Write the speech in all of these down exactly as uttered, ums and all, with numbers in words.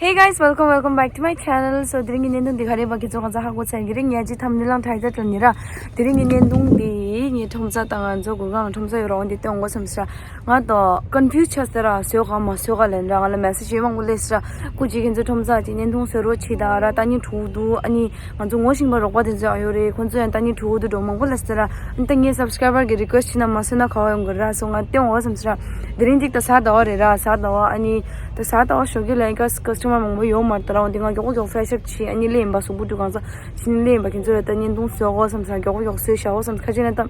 Hey guys, welcome, welcome back to my channel. So, དེ་རིང་གི་བརྙན་ཐུང་འདི་ག་རེ་ཡིན་པ་ཁྱེད་ཚོ་གང་ཚ་ཧ་གོ་ཚར་གི་རེད། ངས་ཅི་ཐམ་ནི་ལང་ཐའི་ཛ་ཏྲ་ནི་ར། དེ་རིང་གི་བརྙན་ཐུང་འདི་ངའི་ཁྲོམ་ས་དང་ང་ཚོ་གུར་ཁང་ཁྲོམ་ས་ཡོད་ར་འོང་འདི་སྟོན་དགོས་བསམ་ས། ང་དང་ཀོན་ཕིའུ་ཛི་ཆགས་ཟེར་ར། བཟོས་ག་མ་བཟོས་ག་ལན་ར། ང་ལ་མེ་སེ་ཇི་མང་པོ་སླེབས་ས་ར། སྐུ་མཁྱེན་ཁྱེད་ཚོ་ཁྲོམ་ས་ཅིག་བརྙན་ཐུང་བཟོ་རོགས་བྱེད་ད་ར། ལྟ་ཉན་འཁྲུག་འདུག་ཨ་ནི་ང་ཚོ་ངོ་ཤེས་པ་རོགས་པ་དེ་ཚོ་ཡང་ཡོད་རེད། ཁོང་ཚོ་ཡང་ལྟ་ཉན་འཁྲུག་འདུག་འགྲོ་མང་པོ་སླེབས་ས་ར། ཨ་ནི་ད་ངའི་སབ་སི་ཀ་རའི་བར་གི་རི་ཀུ་ཨེ་སི་ཊི་བྱེད་ན་མ་བཟོས་ན་ག་བ་ཡོང་གི་ར། སོ་ང་སྟོན་འོ་བསམ་ས་ར། དེ་རིང་ཅིག་ད་གཟའ་ཟླ་བ་རེད་ར། གཟའ་ཟླ་བ། ཨ་ནི་ད་གཟའ་ཟླ་བ་ཞོགས་ཀས་ལ་ཡིན་ཀ་ཀ་སི་ཏོ་མར་མང་པོ་ཡོད་མ་རེད་ད་ར། འོ་འདི་ང་མགྱོགས་པོ་མགྱོགས་པོ་ཕེ་ཤི་ཨབ་བྱས། ཨ་ནི་སླེབས་ཡིན་པ་གཟུགས་པོ་བཀྲུས་གང་ཚ་བྱས་ནས་སླེབས་ཡིན་པ། ཁྱེད་ཚོ་ལ་ད་བརྙན་ཐུང་བཟོ་དགོས་བསམ་ས། མགྱོགས་པོ་མགྱོགས་པོ་བཟོས་བཞག་འོ་བསམ་ས། ཁ་ཅིག་ན་ད།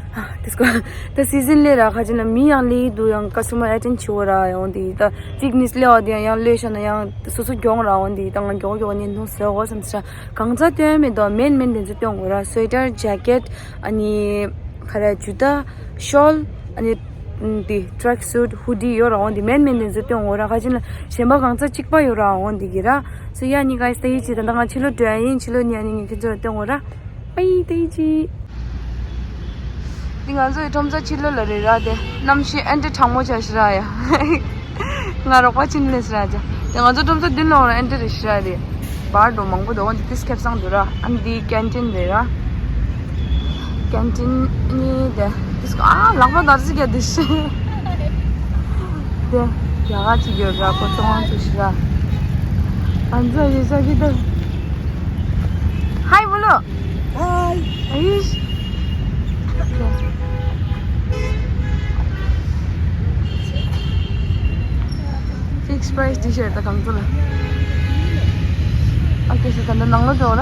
ཨ། དེ་སྐོར་ད་སི་ཛིན་སླེབས་ར། ཁ་ཅིག་ན་མི་ཡང་སླེབས་འདུག་ཡང་ཀ་སི་ཊོ་མར་ཨེ་ཊེན་ཌི་བྱེད་འོ་ར། ཡང་འདི་ད་གཅིག་གཉིས་སླེབས་པ་དེ་ཡང་ཡང་སླེབས་ཤག་ན་ཡང་སོ་སོ་མགྱོགས་ར། འོ་འདི་ད་ང་མགྱོགས་མགྱོགས་བརྙན་ཐུང་བཟོ་དགོས་བསམ་ས། གང་ཚ་སྟོན་མེད་དོ། མེན་མེན་དེ་ཚོ་སྟོན་དགོས་ར། སུ་ཝེ་ཊར་ཇེ་ཀེཊ། ཨ་ནི་ག་རེ་ཇུ་ཏ། ཤོལ། ཨ་ནི་འདི་ཊྲེག་སུཊ། ཧུ་ཌི་ཡོད་ར། འོ་འདི་མེན་མེན་དེ་ཚོ་སྟོན་དགོས་ར། ཁ་ཅིག་ན་གཞན་པ་གང་ཚ་གཅིག་པ་ཡོད་ར། འོ་འདི་གི་ར། སོ་ཡ་ནི་ག་ཡིས་ད་ཡིད་ཆེས། ད་ད་ང་ཕྱི་ལོགས་འགྲོ་ཡ་ཡིན། ཕྱི་ལོགས་ནི་ཨ་ནི་ངས་ཁྱེད་ཚོ་ལ་སྟོན་དགོས་ར། པའི་ཏི་ཅི། འདི་ང་ཚོའི་ཁྲོམ་ས་ཕྱི་ལོགས་ལ་རེད་ར། དེ་གནམ་གཤིས་ཨེ་འདྲ་གྲང་མོ་ཆགས་ཤག་ར་ཡ། ང་རོགས་པ་ཕྱིན་ལས་ཤག་ར་ཅག་དེ་ང་ཚོ་ཁྲོམ་ས་མདུན་ལ་འོང་ར་ཨེ་འདྲ་རེད་ཤག་ར་དེ། བར་དུ་མང་པོ་འདུག་འོ་འདི་ཏིས་ཁེབས་སང་འདུག་ར། ཨ་ནི་འདི་ཀེན་ཊིན་རེད་ར། ཀེན་ཊིན་ནི་དེ་ཏིས་ཨ་ལག་པ་འདར་ཟི་རྒྱ་དེ་ཤི། དེ་རྒྱ་ག་ཅིག་ཡོད་ར། ཁོ་ཚོ་ང་ཚོ་ཤི་ར། ང་ཚོ་ཡོད་ས་གི་དེ། ཧའི་བུ་ལོ། ཧའི། ཨིཤ། ཕིགས་པ་རའི་སི་ཊི་ཤར་ཊི་ད་གང་ཚོ་ལ། ཨ་ཀེ་ཤི་ད་ནང་ལོགས་འགྲོ་ར།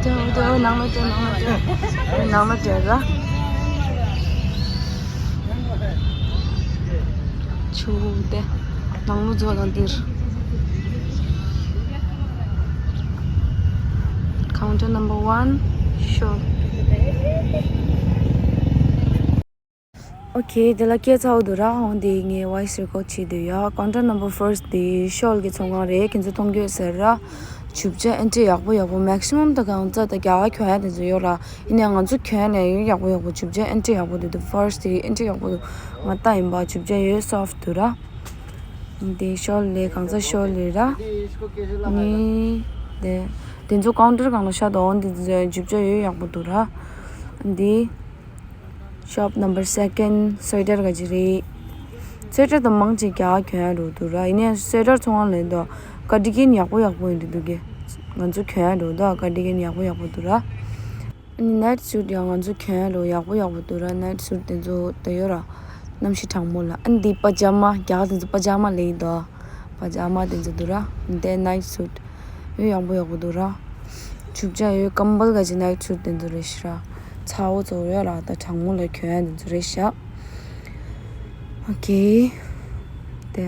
འགྲོ་འགྲོ་ནང་ལོགས་འགྲོ། ནང་ལོགས་འགྲོ། ནང་ལོགས་འགྲོ་ར། ཆུ་དེ་ནང་ལོགས་འགྲོ་དང་འདིར། Counter number one, sure. Okay, དེ་ལ་སྐད་ཚ་བོ་འདུག་ར། འོང་དེ་ངས་voice record བྱེད་དུས་ཡ། Counter number first དེ་ཤོལ་གྱི་ཚོང་ཁང་རེད། ཁྱེད་ཚོ་མཐོང་རྒྱུ་ཡོད་ས་རེད་ར། ཆུ་བྱ་ཨེ་འདྲ་ཡག་པོ་ཡག་པོ། maximum ད་གང་ཚ་ད་རྒྱ་གར་གྱོན་ཡ་དེ་ཚོ་ཡོད་ར། ཡིན་ནའང་ང་ཚོ་གྱོན་ལས་ཡོད་ཡག་པོ་ཡག་པོ། ཆུ་བྱ་ཨེ་འདྲ་ཡག་པོ་འདུག་དེ་first དེ་ཨེ་འདྲ་ཡག་པོ་འདུག་ང་ལྟ་ཡིན་པ། ཆུ་བྱ་ཡོད་soft འདུག་ར། དེ་ཤོལ་ལས་གང་ཚ་ཤོལ་ལས་ར། ནི་དེ་དེ་ཚོ་counter སྒང་ལ་ཤ་དོ། འོང་དེ་ཆུ་བྱ་ཡོད་ཡག་པོ་འདུག་ར། འདི། Shop number second སུ་ཝེ་ཊར་ག་ཅི་རེད། སུ་ཝེ་ཊར་དང་མང་ཆེ་རྒྱ་གར་གྱོན་ཡ་འགྲོ་འདུག་ར། ཡིན་ནའང་སུ་ཝེ་ཊར་ཚོང་ཁང་ལ་འདུག་ཀར་ཌི་གན་ཡག་པོ་ཡག་པོ་ཡོད་འདུག་གི། ང་ཚོ་གྱོན་ཡ་འགྲོ་འདུག་ཀར་ཌི་གན་ཡག་པོ་ཡག་པོ་འདུག་ར། ཨ་ནི་ནའིཊ་སུཊ་ཡང་ང་ཚོ་གྱོན་ཡ་འགྲོ་ཡག་པོ་ཡག་པོ་འདུག་ར། ནའིཊ་སུཊ་དེ་ཚོ་ད་ཡོད་ར། གནམ་གཤིས་གྲང་མོ་ལ། ཨ་ནི་འདི་པ་ཇ་མ། རྒྱ་གར་དེ་ཚོ་པ་ཇ་མ་ལབ་ཀྱི་འདུག་པ་ཇ་མ་དེ་ཚོ་འདུག་ར། འདི་ནའིཊ་སུཊ། ཡོད་ཡག་པོ་ཡག་པོ་འདུག་ར། ཆུ་བྱ་ཡོད་ཀམ་བལ་ག་ཅི་ནའིཊ་སུཊ་དེ་ཚོ་རེད་ཤག་ར། ཚ་བོ་ཚོ་ཡོད་ར། ད་གྲང་མོ་ལ་གྱོན་ཡ་དེ་ཚོ་རེད་ཤག་ཨོ་ཀེ། དེ་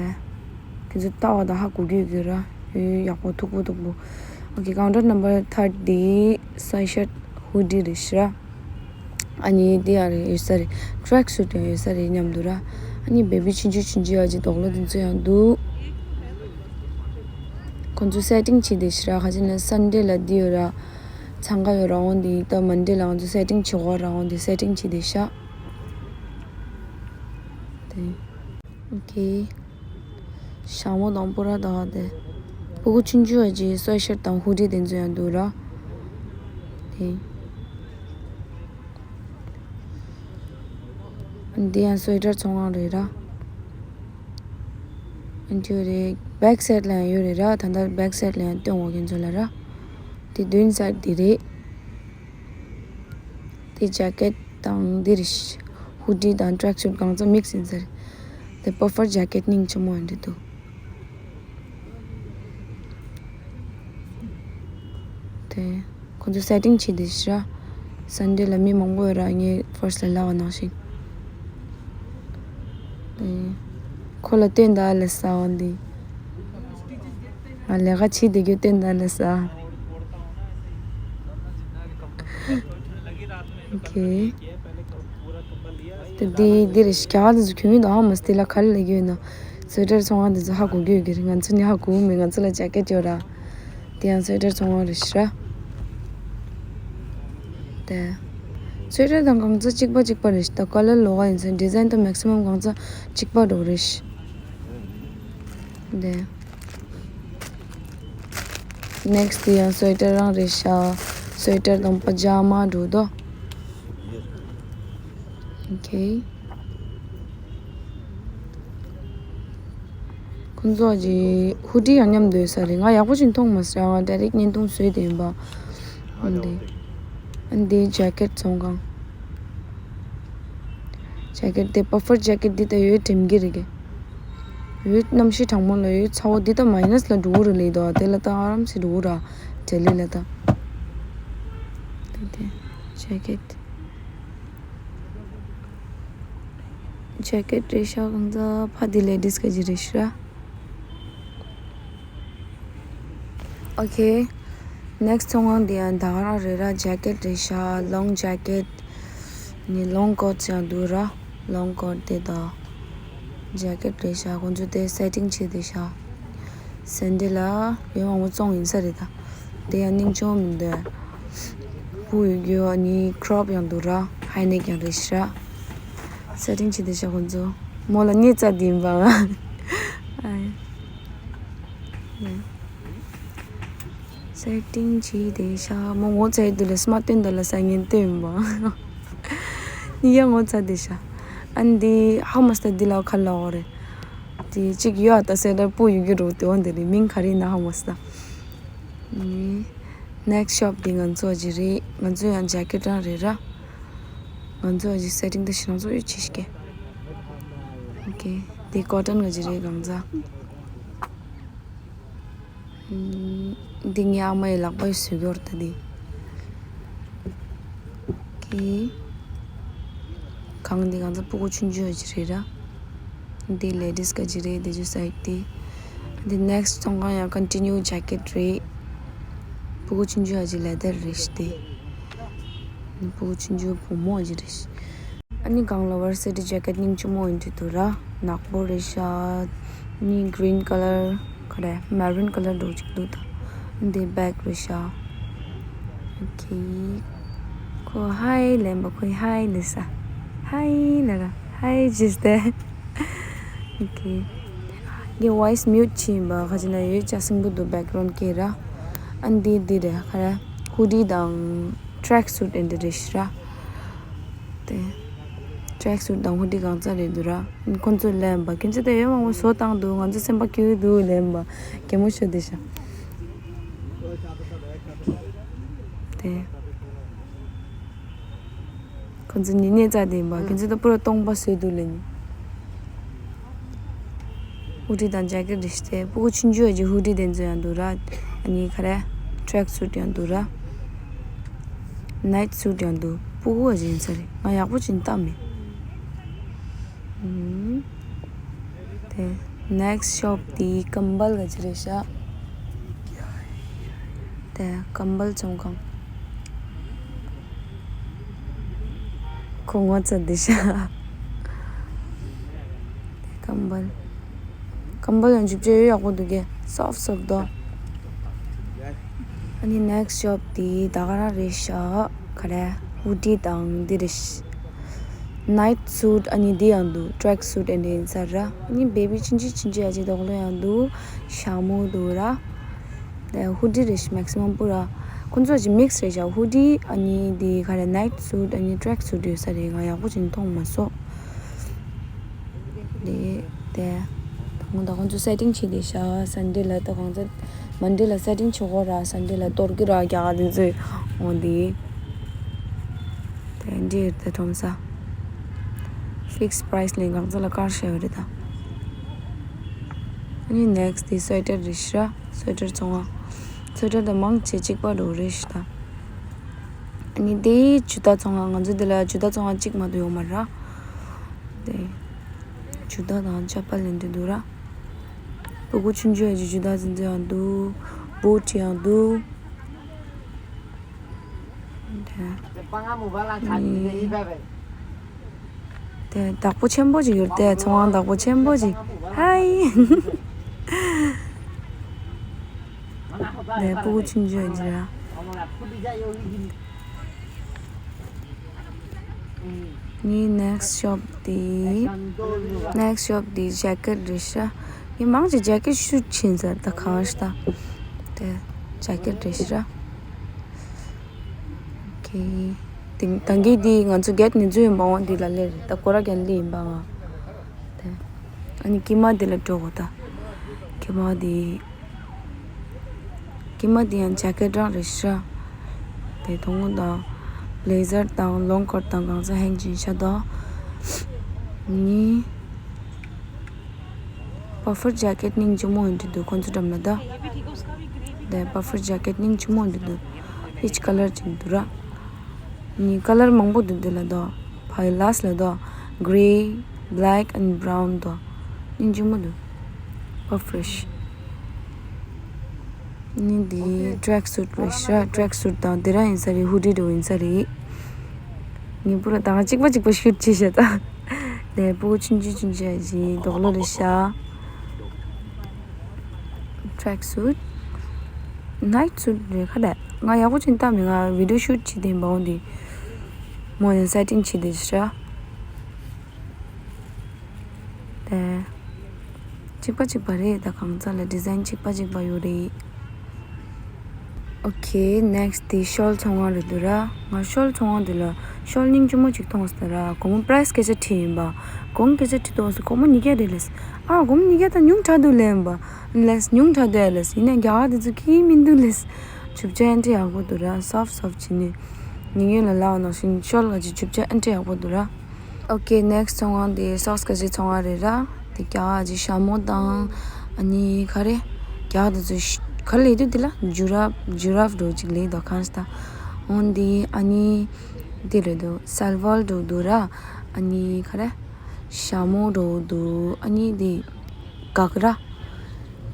ཁྱེད་ཚོ་ལྟ་བ་ད་ཧ་གོ་གི་ཡོད་ར། ཡོད་ཡག་པོ་མཐུག་པོ་མཐུག་པོ། ཨོ་ཀེ། Counter number third དེ་སུ་ཝེཊ་ཤར་ཊི་ཧུ་ཌི་རེད་ཤག་ར། ཨ་ནི་དེ་ཡང་རེད་ཡོད་ས་རེད། ཊྲེག་སུཊ་ཡང་ཡོད་ས་རེད་མཉམ་དུ་ར། ཨ་ནི་བེ་བི་ཆུང་ཆུང་ཆུང་ཆུང་ཡ་ཅིག་དོག་ལོ་དེ་ཚོ་ཡང་འདུག་ཁོང་ཚོ་སེ་ཊིང་བྱེད་བསྡད་ཤག་ར། ཁ་ཅིག་ན་སན་ཌེ་ལ་འདི་ཡོད་ར། འཚང་ཁ་ཡོད་ར། འོང་དེ་ད་མན་ཌེ་ལ་ང་ཚོ་སེ་ཊིང་བྱེད་དགོས་ར། འོང་དེ་སེ་ཊིང་བྱེད་བསྡད་ཤག་དེ། ཨོ་ཀེ། ཞྭ་མོ་དང་པུ་ར་དང་དེ། སྤུ་གུ་ཆུང་ཆུང་བ་ཅིག་སུ་ཝེཊ་ཤར་ཊི་དང་ཧུ་ཌི་དེ་ཚོ་ཡང་འདུག་ར། དེ། འདི་ཡང་སུ་ཝེཊ་ཤར་ཊི་ཚོང་ཁང་རེད་ར། འདི་རེད། བེག་སའིཌ་ལ་ཡང་ཡོད་རེད་ར། ད་ལྟ་བེག་སའིཌ་ལ་ཡང་སྟོན་འོ་ཁྱེད་ཚོ་ལ་ར། དེ་མདུན་སའིཌ་འདི་རེད། དེ་ཇེ་ཀེཊ་དང་འདི་རེད། ཧུ་ཌི་དང་ཊྲེག་སུཊ་གང་ཚང་མིག་སི་ཡིན་ས་རེད། དེ་པ་ཕར་ཇེ་ཀེཊ་སྙིང་རྗེ་མོ་ཡང་འདི་འདུག་དེ་ཁོ་ཚོ་སེ་ཊིང་བྱེད་བསྡད་ཤག་ར། སན་ཌེ་ལ་མི་མང་པོ་ཡོད་ར། ངས་ཕར་སི་ཊི་ལ་ལབ་པ་ནང་བཞིན། དེ་ཁོ་ལ་སྟོན་ད་ལས་ས་འོ་འདི། ང་ལས་ཀ་བྱེད་བསྡད་རྒྱུ་སྟོན་ད་ལས་ས། ཨོ་ཀེ། དེ་འདི་འདི་རེད་ཤག་རྒྱ་གར་དེ་ཚོ་གྱོན་གི་འདུག་ཨ་མ་སི་དེ་ལ་ག་རེ་ལབ་ཀྱི་ཡོད་ན། སུ་ཝེཊ་ཤར་ཊི་ཚོང་ཁང་དེ་ཚོ་ཧ་གོ་གི་ཡོད་ཀྱི་རེད། ང་ཚོ་ནི་ཧ་གོ་གི་མེད། ང་ཚོ་ལ་ཇེ་ཀེཊ་ཡོད་ར། དེ་ཡང་སུ་ཝེཊ་ཤར་ཊི་ཚོང་ཁང་རེད་ཤག་ར། དེ། སུ་ཝེཊ་ཤར་ཊི་དང་གང་ཚ་གཅིག་པ་གཅིག་པ་རེད་ཤག་ད་ཀ་ལར་ལོགས་ཀ་ཡིན་ཙང་ཌི་ཛའིན་དང་མེག་སི་མམ་གང་ཚ་གཅིག་པ་འདྲ་པོ་རེད་ཤག་དེ། Next དེ་ཡང་སུའེ་ཊར་རང་རེད་ཤག་སུའེ་ཊར་དང་པ་ཇ་མ་འགྲོ་དོ། Okay. ཁོང་ཚོ་གི་ཧུ་ཌི་ཡང་མཉམ་དུ་ཡོད་ས་རེད། ང་ཡག་པོ་ཞིག་མཐོང་མ་སོང་། ང་direct་བརྙན་ཐུང་བཟོས་དེ་ཡིན་པ། འདི་འདི་ཇེ་ཀེཊ་ཚོང་ཁང་། ཇེ་ཀེཊ་དེ་puffer jacket འདི་ད་ཡོད་དྲན་གྱི་རེད་གི། ཡོད་གནམ་གཤིས་གྲང་མོ་ལ་ཡོད་ཚ་བོ་འདི་ད་minus ལ་འགྲོ་གི་རེད་ལེ། དོ་དེ་ལ་ད་ཨ་རམ་སེ་འགྲོ་གི་ར། ལྡི་ལི་ལ་ད། དེ་དེ་ཇེ་ཀེཊ། ཇེ་ཀེཊ་རེད་ཤག་གང་ཚ་ཕ་དེ་ladies ག་ཅི་རེད་ཤག Okay. Next ཚོང་ཁང་འདི་ཡང་ད་ག་རང་རེད་ར། ཇེ་ཀེཊ་རེད་ཤག long jacket ནི་long coats ཡང་འདུག་ར། long coat དེ་དང་ཇེ་ཀེཊ་རེད་ཤག་ཁོང་ཚོ་དེ་setting བྱས་བསྡད་ཤག་སེན་ཌི་ལ་ཡོད་མང་པོ་བཙོང་ཡིན་ས་རེད་ད། དེ་ཡང་སྙིང་རྗེ་མོ་མི་འདུག་སྤུ་ཡོད་རྒྱུ་ནི་crop ཡང་འདུག་ར། high neck ཡང་རེད་ཤག setting བྱས་བསྡད་ཤག་ཁོང་ཚོ་མོ་ལ་ཉེ་ཚ་འདི་ཡིན་པ། ཨ། ཡ། སེ་ཊིང་བྱས་བསྡད་ཤག་མོ་ངོ་ཚ་ཡི་དུས་ལ་སི་མ་སྟོན་དང་ལ་ས་ངན་སྟོན་མ། ཡ་ངོ་ཚ་བསྡད་ཤག་ཨ་འདི་ཧ་མ་སྟ་འདི་ལ་ཁ་ལ་འོ་རེད། དེ་གཅིག་ཡོད་ཨ་ད་སེ་ཊར་པུ་ཡུ་གི་རུ་དེ་འོ་འདི་རེད། མིང་ག་རེ་ན་ཧ་མ་སྟ། next shop འདི་ང་ཚོ་གི་རེད། ང་ཚོ་ཡང་ཇེ་ཀེཊ་རང་རེད་ར། ང་ཚོ་གི་སེ་ཊིང་ད་ཤི་ང་ཚོ་ཡོད་ཆེ་ཤི་གེ okay འདི་ཀོ་ཊོན་གི་རེད་གང་ཚ། འདི་ངའི་ཨ་མ་ཡི་ལག་པ་ཡི་བཟོས་ཀྱི་ཡོད་རེད་ད་འདི། ཀི། གང་འདི་གང་ཚ་སྤུ་གུ་ཆུང་ཆུང་ཡོད་ཀྱི་རེད་ར། འདི་ladies ག་ཅི་རེད་འདི་ཅུ་side འདི། འདི་next ཚོང་ཁང་ཡང་continue jacket རེད། སྤུ་གུ་ཆུང་ཆུང་ཡོད་ཀྱི་leather རེད་ཤི་འདི། སྤུ་གུ་ཆུང་ཆུང་བུ་མོ་ཡོད་ཀྱི་རེད་ཤི། ཨ་ནི་གང་ལ་ཝར་སི་ཊི་ཇེ་ཀེཊ་སྙིང་རྗེ་མོ་ཡིན་གྱི་འདུག་ར། ནག་པོ་རེད་ཤག་ནི་green colour ག་རེ་maroon colour འདྲ་ཅིག་འདུག་ད། འདི་བེག་རེད་ཤག okay ཁོ་ཧའི་ལེན་པ་ཁོས་ཧའི་ལེ་ས། ཧའི་ལེ་ར་ཧའི་ཇིས་ཏེ། okay ངའི་voice mute བྱས་ཡིན་པ་ཁ་ཅིག་ན་ཡོད་ཅག་སིང་པོ་འདུག background སྐད་ར། ཨ་འདི་འདི་རེད་ག་རེ་ཧུ་ཌི་དང་track suit འདི་རེད་ཤི་ར། དེ། track suit དང་ཧུ་ཌི་གང་ཚ་རེད་འདུག་ར། ཁོང་ཚོས་ལེན་པ་ཁྱེད་ཚོ་དེ་ཡོད་མང་པོ་བཟོ་བཏང་འདུག་ང་ཚོ་སེམས་པ་སྐྱིད་འདུག་ལེན་པ་གད་མོ་ཤོར་བསྡད་ཤག་དེ། ཁོང་ཚོ་ནི་གནས་རྩ་དེ་ཡིན་པ་ཁྱེད་ཚོ་ད་པུ་ར་སྟོང་པ་བཟོས་འདུག་ལེན། ཧུ་ཌི་དང་ཇེ་ཀེཊ་རེད་ཤི་སྟེ་སྤུ་གུ་ཆུང་ཆུང་ཡོད་ཀྱི་ཧུ་ཌི་དེ་ཚོ་ཡང་འདུག་ར། ཨ་ནི་ག་རེ་track suit ཡང་འདུག་ར། night suit ཡང་འདུག་སྤུ་གུ་བ་ཅིག་ཡིན་ས་རེད། ང་ཡག་པོ་ཅིག་བལྟ་མེད། ཨུམ། དེ་next shop དེ་ཀམ་བལ་ག་ཅི་རེད་ཤག་དེ་ཀམ་བལ་ཚོང་ཁང་། ཁོ་ངོ་ཚ་འདི་ཤག་ཀམ་བལ། ཀམ་བལ་ཡང་འཇུ་བྱེད་ཡོད་ཡག་པོ་འདུག་གེ soft soft དོ། ཨ་ནི་next shop དེ་ད་ག་རང་རེད་ཤག་ག་རེ་ཧུ་ཌི་དང་འདི་རེད་ཤག night suit ཨ་ནི་འདི་ཡང་འདུག track suit ཨ་ནི་ཡིན་ས་ར། ཨ་ནི་baby ཆུང་ཆུང་ཆུང་ཆུང་ཡ་ཅིག་དོག་ལོ་ཡང་འདུག་ཞྭ་མོ་འདུག་ར། དེ་ཧུ་ཌི་རེད་ཤག maximum པུ་ར། ཁོང་ཚོ་ཅིག་mix རེད་ཤག་ཧུ་ཌི་ཨ་ནི་འདི་ག་རེ་night suit ཨ་ནི་track suit ཡོད་ས་རེད། ང་ཡག་པོ་ཅིག་མཐོང་མ་སོང་། དེ་དེ། ད་ཁོང་ད་ཁོང་ཚོ་setting བྱས་བསྡད་ཤག Sunday ལ་ད་ཁོང་ཚོ་Monday ལ་setting བྱེད་དགོས་ར། Sunday ལ་གཏོར་གི་ར་རྒྱག་ག་དེ་ཚོས་འོང་དེ། དེ་འདྲས་ད་ཁྲོམ་ས་fixed price ལས་གང་ཚ་ལ་དཀར་ཤ་ཡོད་རེད་ད། ཨ་ནི་next དེ་sweater རེད་ཤག sweater ཚོང་བ། sweater ད་མང་ཆེ་གཅིག་པ་འགྲོ་རེད་ཤག་ད། ཨ་ནི་དེ་ཇུ་ཏ་ཚོང་བ། ང་ཚོ་འདི་ལ་ཇུ་ཏ་ཚོང་བ་གཅིག་མ་གཏོགས་ཡོད་མ་རེད། དེ་ཇུ་ཏ་དང་ཅ་པ་ལེན་དུ་འདུག་ར། སྤུ་གུ་ཆུང་ཆུང་ཡང་ཇུ་ཏ་འཛིན་འཛིན་ཡང་འདུག boot ཡང་འདུག་དེ་དེ་བདག་པོ་ཆེན་པོ་ཅིག་ཡོད་དེ། ཚོང་བ་བདག་པོ་ཆེན་པོ་ཅིག་ཧའི། དེ་སྤུ་གུ་ཆུང་ཆུང་ཡང་ཇི་ར། ངའི་next shop དེ། next shop དེ་jacket རེད་ཤག་ངས་མང་ཆེ་jacket ཤུ་ཆེན་ཟེར་ད་གང་ཤ་ད། དེ། ཇེ་ཀེཊ་རེད་ཤི་ར། ཨོ་ཁེ། དེ་ད་གིན་འདི་ང་ཚོ་གེཊ་ནས་འཛུལ་ཡོང་པ་འོང་འདི་ལ་སླེབས་རེད། ད་སྐོར་ར་རྒྱག་སླེབས་ཡིན་པ་ང་། དེ་ཨ་ནི་དཀྱིལ་མ་འདི་ལ་འགྲོ་དགོས་ད། དཀྱིལ་མ་འདི། དཀྱིལ་མ་འདི་ཡང་ཇེ་ཀེཊ་རང་རེད་ཤི་ར། དེ་དོང་དང་བྷི་ལེ་ཟར་དང་ལོང་ཀོཊ་དང་གང་ས་ཧེང་ཅིན་ཤ་དོ། ནི། པ་ཕར་ཇེ་ཀེཊ་སྙིང་རྗེ་མོ་ཡིན་འདྲ་འདུག་ཁོང་ཚོ་འགྲམ་ལ་ད། དེ་པ་ཕར་ཇེ་ཀེཊ་སྙིང་རྗེ་མོ་ཡིན་འདྲ་འདུག་ཨིཆ་ཀ་ལར་ཅིག་འདུག་ར། ནི་ཀ་ལར་མང་པོ་འདུག་འདི་ལ་ད། ཕ་ཡི་ལ་སི་ལ་ད། Grey, black and brown ད། སྙིང་རྗེ་མོ་འདུག་པ་ཕར་ཤི། ནི་འདི་ཊེག་སུཊ་རེད་ཤི་ར། ཊེག་སུཊ་དང་འདི་ར་ཡིན་ས་རེད། ཧུ་ཌི་འདྲ་ཡིན་ས་རེད། ངས་པུ་ར་ད་ང་གཅིག་པ་གཅིག་པ་ཤུཊ་བྱས་ཤག་ད། དེ་ཕྲུ་གུ་ཆུང་ཆུང་ཆུང་ཆུང་ཞིག་རྡོག་ལོ་རེད་ཤག་ཊེག་སུཊ། ནའིཊ་སུཊ་རེད་ཁ་ད། ང་ཡག་པོ་ཅིག་བལྟས་མེད། ང་བི་ཌི་ཡོ་ཤུཊ་བྱེད་དེ་འབའ་འོང་དེ། མོ་ཡང་སེ་ཊིང་བྱེད་དེ་ཤག་དེ། གཅིག་པ་གཅིག་པ་རེད། ད་གང་ཚ་ལ་ཌི་ཛའིན་གཅིག་པ་གཅིག་པ་ཡོད་རེད། ཨོ་ཁེ། ནེག་སི་ཊི་དེ་ཤོལ་ཚོང་ཁང་རེད་འདུག་ར། ང་ཤོལ་ཚོང་ཁང་དེ་ལ་ཤོལ་སྙིང་རྗེ་མོ་གཅིག་མཐོང་སོང་ར། སྒོར་མོ་པ་རའི་སི་སྐད་ཆ་དྲིས་ཡིན་པ། སྒོར་མོ་སྐད་ཆ་དྲིས་དུས་སུ་སྒོར་མོ་ཉིས་བརྒྱ་རེད་ལབ་སོང་། ཨ་སྒོར་མོ་ཉིས་བརྒྱ་ད་ཉུང་དྲགས་འདུག་ལབ་ཡིན་པ། ལབ་སོང་ཉུང་དྲགས་འདུག་ལབ་སོང་། ཡིན་ནའི་རྒྱ་གར་དེ་ཚོ་ཁྱད་མི་འདུག་ལབ་སོང་། ཆུ་བྱ་ཨེ་འདྲ་ཡག་པོ་འདུག་ར། སོཕ་སོཕ་བྱས་ནས། ཉེ་ཉེ་ལ་ལབ་པ་ནང་བཞིན་ཤོལ་ག་ཅིག་ཆུ་བྱ་ཨེ་འདྲ་ཡག་པོ་འདུག་ར། ཨོ་ཁེ། ནེག་སི་ཊི་ཚོང་ཁང་དེ་སོག་སི་ག་ཅིག་ཚོང་ཁང་རེད་ར། དེ་རྒྱ་གར་གྱི་ཞྭ་མོ་དང་། ཨ་ནི་ག་རེ། རྒྱ་གར་དེ་ཚོ་ཤ- ག་རེ་ལབ་འདུག་དེ་ལ་ཇུ་རབ་ཇུ་རབ་འདྲ་ཅིག་ལབ་འདུག་གང་ལྟར། འོན་ཏེ་ཨ་ནི་དེ་རེད་འདུག་སལ་ཝར་འདྲ་འདུག་ར། ཨ་ནི་ག་རེ། ཞྭ་མོ་འདྲ་འདུག་ཨ་ནི་དེ་གྷ་གྷ་ར།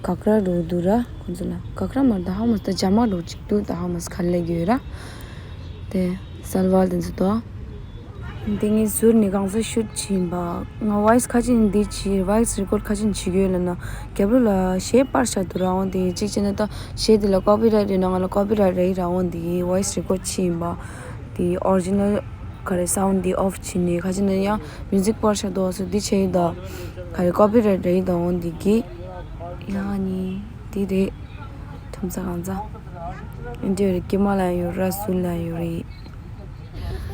གྷ་གྷ་ར་འདྲ་འདུག་ར། ཁོང་ཚོ་ལ་གྷ་གྷ་ར་མ་རེད་ད། ཧ་མ་ད་ཇ་མ་འདྲ་ཅིག་འདུག་ད་ཧ་མ་ག་རེ་ལབ་ཀྱི་ཡོད་ར། དེ་སལ་ཝར་དེ་ཚོ་དང་། དེ་ངས་ཟུར་ནས་གང་ས་ཤུཊ་བྱས་ཡིན་པ། ང་ཝོ་ཡི་སི་ཁ་ཅིག་འདི་བྱས། ཝོ་ཡི་སི་རི་ཀོཌ་ཁ་ཅིག་བྱེད་ཀྱི་ཡོད་ལབ་ན། རྒྱབ་ལོགས་ལ་གཞས་སྤར་བཞག་འདུག་ར། འོན་ཏེ་གཅིག་བྱས་ན་ད་གཞས་དེ་ལ་ཀོ་པི་རའིཊ་ཡོད་ན་ང་ལ་ཀོ་པི་རའིཊ་རེད་ར། འོན་ཏེ་ཝོ་ཡི་སི་རི་ཀོཌ་བྱས་ཡིན་པ། དེ་ཨོ་རི་ཇི་ནལ་ག་རེ་སའུན་ཌི་དེ་ཨོཕ་བྱས་ནས། ཁ་ཅིག་ན་ཡང་མིའུ་ཟིག་སྤར་བཞག་འདུག་སོ་འདི་བྱས་ཡོད་ད། ག་རེ་ཀོ་པི་རའིཊ་རེད་ད། འོན་ཏེ་གི་ཡང་ནི་དེ་རེད། ཁྲོམ་ས་གང་ཚ། ཨིན་ཌི་ཡ་རེད། ཀེ་མ་ལ་ཡོད་ར། སུ་ལ་ཡོད་རེད།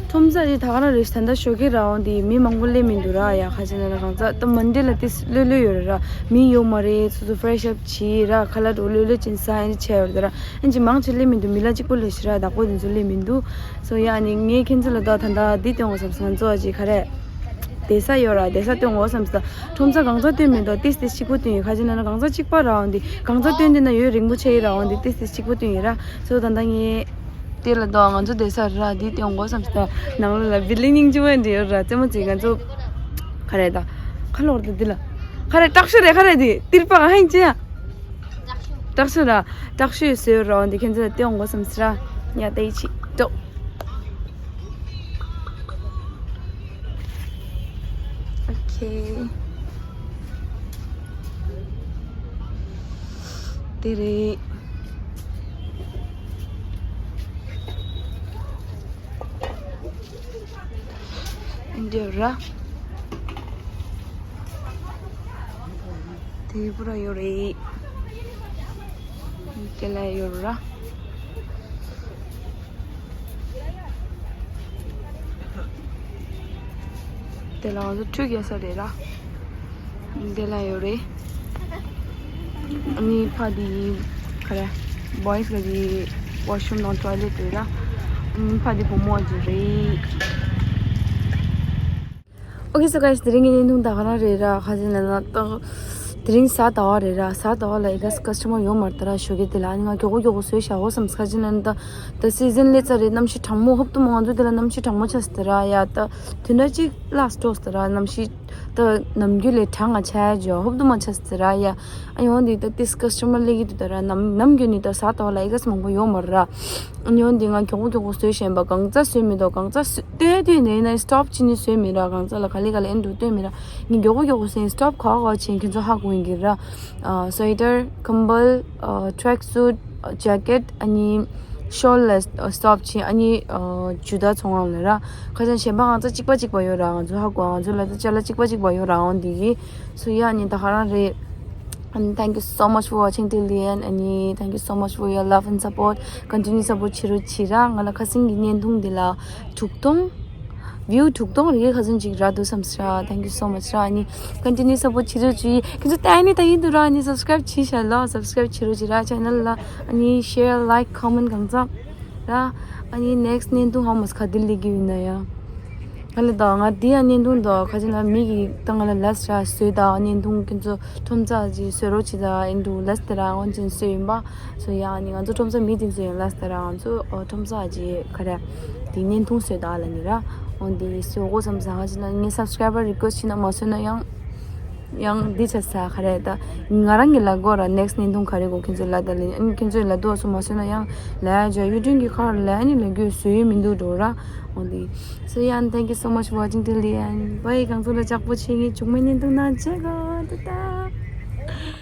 ཁྲོམ་ས་དེ་ད་ག་རང་རེད། ད་ལྟ་ཞོགས་ཀས་ར། འོན་ཏེ་མི་མང་པོ་སླེབས་མི་འདུག་ར། ཡ་ཁ་ཅིག་ན་ལ་གང་ཚ་ད་མན་ཌེ་ལ་ཏིས་ལྷོད་ལྷོད་ཡོད་རེད་ར། མི་ཡོད་མ་རེད། སོ་སོ་ཕེ་རེ་ཤི་ཨབ་བྱས་ར། ཁ་ལག་འདྲ་ལྷོད་ལྷོད་ཅིག་ཟ་ཡ་བྱས་ཡོད་རེད་ར། ཨིན་ཅི་མང་ཆེ་སླེབས་མི་འདུག་མི་ལ་གཅིག་པོ་ལས་ཤི་ར། བདག་པོ་དེ་ཚོ་སླེབས་མི་འདུག་སོ་ཡ་ནི་ངས་ཁྱེད་ཚོ་ལ་ད་ད་ལྟ་འདི་སྟོན་དགོས་བསམ་སོང་། ང་ཚོ་ཨ་ཅེ་ག་རེ། བསྡད་ས་ཡོད་ར། བསྡད་ས་སྟོན་དགོས་བསམ་སོང་། ཁྲོམ་ས་གང་ཚ་སྟོན་མི་འདུག་ཏིས་ཏིས་གཅིག་པོ་སྟོན་ཡོད། ཁ་ཅིག་ན་ན་གང་ཚ་གཅིག་པ་ར། འོན་ཏེ་གང་ཚ་སྟོན་དེ་ན་ཡོད་རིང་པོ་ཆེ་ཡི་ར། འོན་ཏེ་ཏིས་ཏིས་གཅིག་པོ་སྟོན་ཡོད་ར། སོ་ད་ལྟ་ངས་དེ་ལ་ད་ང་ཚོ་བསྡད་ས་ར། འདི་སྟོན་དགོས་བསམ་སོང་། ནང་ལོགས་ལ་བི་ལིང་སྙིང་རྗེ་མོ་འདྲ་ཡོད་ར། རྩེད་མོ་རྩེ། ང་ཚོ་ག་རེ་ད་ཁ་ལོར་ད་འདི་ལ་ག་རེ་སྐྲག་ཤོས་རེད། ག་རེ་དེ་ཏིར་པ་ཧན་ཅི་ཡ། སྐྲག་ཤོས་ར། སྐྲག་ཤོས་བཟོས་ར། འོན་ཏེ་ཁྱེད་ཚོ་ལ་སྟོན་དགོས་བསམ་སོང་ར། ཡ་ཏེ་ཡི་ཆི་ཏོ། ཨོ་ཁེ། དེ་རེད། འདི་ར། དེ་པུ་ར་ཡོད་རེད། དེ་ལ་ཡོད་ར། དེ་ལ་ང་ཚོ་ཁྲུས་རྒྱག་ས་རེད་ར། དེ་ལ་ཡོད་རེད། ཨ་ནི་ཕ་དེ་ག་རེ། བོ་ཡི་སི་ག་གི་ཝོ་ཤི་རུམ་དང་ཊོའི་ལེཊ་རེད་ར། ཨ་ནི་ཕ་དེ་བུ་མོ་ག་གི་རེད། ཨོ་ཁེ། སོ་གྷའི་སི། དེ་རིང་གི་བརྙན་ཐུང་ད་ག་རང་རེད་ར། ཁ་ཅིག་ན་ན་ད་དེ་རིང་གཟའ་ཟླ་བ་རེད་ར། གཟའ་ཟླ་བ་ལ་ཨི་ག་སི་ཀ་སི་ཊ་མར་ཡོད་མ་རེད་ད་ར། ཞོགས་ཀས་དེ་ལ་ཨ་ནི་ང་མགྱོགས་པོ་མགྱོགས་པོ་བཟོས་བཞག་དགོས་བསམ། ཁ་ཅིག་ན་ན་ད་ད་སི་ཛན་སླེབས་ཚར་རེད། གནམ་གཤིས་གྲང་མོ། ཧོབ་ཏུ་མ་ང་ཚོ་དེ་ལ་གནམ་གཤིས་གྲང་མོ་ཆགས་སོང་ད་ར། ཡ་ད་དེ་འདྲ་ཅིག་ལ་སྤྲོ་སོང་ད་ར། གནམ་གཤིས་ད་ནམ་རྒྱུན་ལས་གྲང་ང་ཆགས་ཡ་ཅིག་ཧོབ་ཏུ་མ་ཆགས་སོང་ད་ར། ཡ་ཨ་ཡོང་དེ་ད་ཏིས་ཀ་སི་ཊ་མར་སླེབས་ཀྱི་འདུག་ད་ར། ནམ་ནམ་རྒྱུན་ནས་ད་གཟའ་ཟླ་བ་ལ་ཨི་ག་སི་མང་པོ་ཡོད་མ་རེད་ར། ཨ་ནི་འོན་ཏེ་ང་མགྱོགས་པོ་མགྱོགས་པོ་བཟོས་བཞག་པ། གང་ཚ་བཟོས་མི་འདུག་གང་ཚ་བཟོས་ལྟོས་ལྟོས་ནས་ན་སི་ཊོབ་བྱས་ནས་བཟོས་མེད་ར། གང་ཚ་ལ་ག་ལེ་ག་ལེ་ཨེ་འདུག་ལྟོས་མེད་ར། ངས་མགྱོགས་པོ་མགྱོགས་པོ་བཟོས། སི་ཊོབ་ག་བ་བྱས་ཁྱེད་ཚོ་ཧ་གོ་ཡིན་གྱི་ར། ཨ་སུ་ཝེ་ཊར། ཁམ་བུ་ལ། ཨ་ཊེག་སུཊ། ཨ་ཇེ་ཀེཊ། ཨ་ནི་ཤོལ་ལ་སི་ཊོབ་བྱས། ཨ་ནི་ཨ་ཇུ་ཏ་ཚོང་ཁང་ལ་ར། ཁ་ཅིག་གཞན་པ་གང་ཚ་གཅིག་པ་གཅིག་པ་ཡོད་ར། ང་ཚོ་ཧ་གོ་ང་ཚོ་ལ་ད་ཅ་ལག་གཅིག་པ་གཅིག་པ་ཡོད་ར། འོན་ཏེ་གི་སོ་ཡ་ནི་ད་ག་རང་རེད། And thank you so much for watching till the end. And thank you so much for your love and support. Continue support བྱེད་རོགས་བྱེད་ར། ང་ལ་ཁ་སང་གི་བརྙན་ཐུང་འདི་ལ་དྲུག་སྟོང་། View དྲུག་སྟོང་རེ་ག་ཚོད་ཅིག་རག་འདུག་བསམ་སོང་ར། Thank you so much ར། ཨ་ནི་continue support བྱེད་རོགས་བྱེད། ཁྱེད་ཚོ་ལྟ་ནི་ལྟ་ཡིན་འདུག་ར། ཨ་ནི་subscribe བྱས་ཤག་ལ། subscribe བྱེད་རོགས་བྱེད་ར། channel ལ། ཨ་ནི་share, like, comment གང་ཚང་ར། ཨ་ནི་next བརྙན་ཐུང་ཧ་མོ་ག་དེ་སླེབས་ཀྱི་ཡོད་ན་ཡ། ང་ལ་ད་ང་འདི་ཡང་བརྙན་ཐུང་དང་ཁ་ཅིག་ལ་མི་གིས་ད་ང་ལ་ལབ་ཤག་བཟོས་དང་བརྙན་ཐུང་ཁྱེད་ཚོ་ཁྲོམ་ཚ་ཅིག་བཟོས་རོགས་བྱེད་དང་ཨེ་འདུག་ལབ་སྟེ་ར། འོན་ཀྱང་བཟོས་ཡིན་པ། སོ་ཡ་ཨ་ནི་ང་ཚོ་ཁྲོམ་ཚ་མི་དེ་ཚོ་ཡང་ལབ་སྟེ་ར། ང་ཚོ་ཨོ་ཁྲོམ་ཚ་ཅིག་ག་རེ་དེ་བརྙན་ཐུང་བཟོས་དང་ལབ་ནི་ར། འོན་དེ་བཟོ་དགོས་བསམ་ས། ཁ་ཅིག་ལ་ངས་subscriber request བྱས་ན་མ་བཟོས་ན་ཡང་། ཡང་འདི་ཆ་ས་ག་རེ་ད། ང་རང་གི་ལ་གོ་ར་next བརྙན་ཐུང་ག་རེ་གོ་ཁྱེད་ཚོས་ལ་ད་ལེ། ཨ་ནི་ཁྱེད་ཚོས་ལ་དུ་བ་སོ་མ་སོ་ན་ཡང་ལ་ཡ་ཇ་ཡུ་ཊུན་གི་ཁར་ལ་ཨ་ནི་ལ་རྒྱུ་བཟོས་ཡོད་མི་འདུག་འགྲོ་ར། འོ་འདི། So yeah, thank you so much for watching till the end. Bye. གང་ཚོ་ལ་ཅག་པོ་ཆེ་ངས་བྱུང་མེད་བརྙན་ཐུང་ན་ཆེ་ག་ཏ་ཏ།